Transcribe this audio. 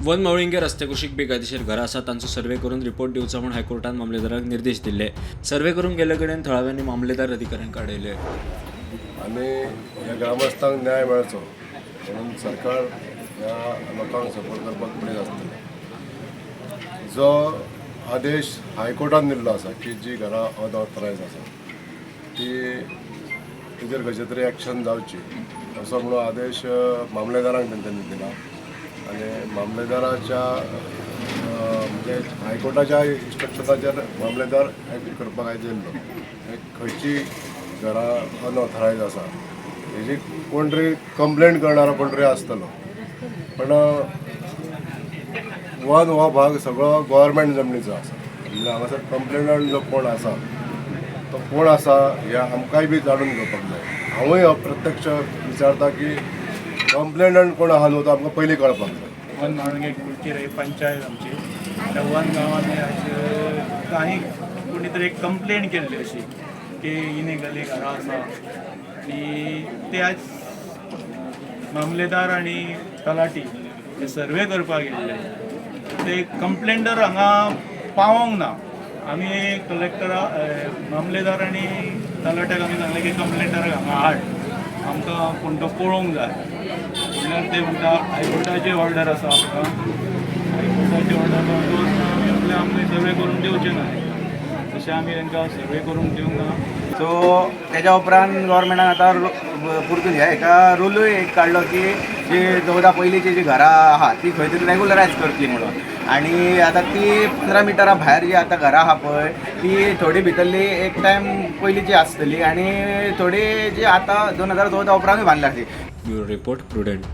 One Mavlinge रस्त्या कुशीक बेकायदेशीर घरां आसा तांचो सर्वे करून रिपोर्ट दिवचो म्हूण हायकोर्टान मामलेदाराक निर्देश दिल्ले. सर्वे करूंक गेल्ले कडेन थळाव्यांनी मामलेदार अधिकाऱ्यांक आडयले. आनी ह्या ग्रामस्थांक न्याय मेळचो म्हणून सरकार ह्या लोकांक सपोर्ट करपाक फुडें आसतलें. जो आदेश हायकोर्टान दिल्लो आसा की जी घरां अनऑथरायज आसा ती तेजेर खंयचे तरी एक्शन जावची असो म्हणून आदेश मामलेदारांक तेंच्यांनी दिला आनी मामलेदाराच्या म्हणजे हायकोर्टाच्या इन्स्ट्रक्शनाचेर मामलेदार एक्ट करपाक आयज येयल्लो. खंयची घरां अनऑथरायज आसा हेजी कोण तरी कंप्लेन करणारो कोण तरी आसतलो, पण वन हो भाग सगळो गोवोरमेंट जमनीचो आसा. म्हणजे हांगासर कंप्लेनंट जो कोण आसा तो कोण आसा हे आमकांय बी जाणून घेवपाक जाय. हांवूय हो प्रत्यक्ष विचारता की कंप्लेनंट कोण आहा न्हू तो आमकां पयलीं कळपाक जाय. वन म्हाळुंगे कुडची रे पंचायत आमची. त्या वन गांवांनी अशें काही कोणी तरी एक कंप्लेन केल्ली अशी की इनेगली घरां आसा आनी ते आज मामलेदार आनी तलाटी हे सर्वे करपाक गेल्ले. ते कंप्लेंटर हांगा पावोंक ना. आमी कलेक्टरा, मामलेदार आनी तलाट्याक आमी सांगलें की कंप्लेंटराक हांगा हाड, आमकां कोण तो पळोवंक जाय. म्हणल्यार ते म्हणटा हायकोर्टाची ऑर्डर आसा आमकां, हायकोर्टाची ऑर्डर आमी आपले आमकां सर्वे करून दिवचे ना. तशें आमी तांकां सर्वे करूंक दिवंक ना. सो तेज्या उपरांत गव्हर्मेंटान आतां परतून ह्या हेका रुलूय एक काडलो की जी 14 पयलींची जी घरां आहा ती खंय तरी रेगुलरायज करतली म्हणून. आनी आतां ती 15 मिटरा भायर जी आतां घरां आहा पळय ती थोडी भितरली एक टायम पयलींची आसतली आनी थोडी जी आतां 2014 उपरांतूय बांदल्या ती. Bureau report, Prudent.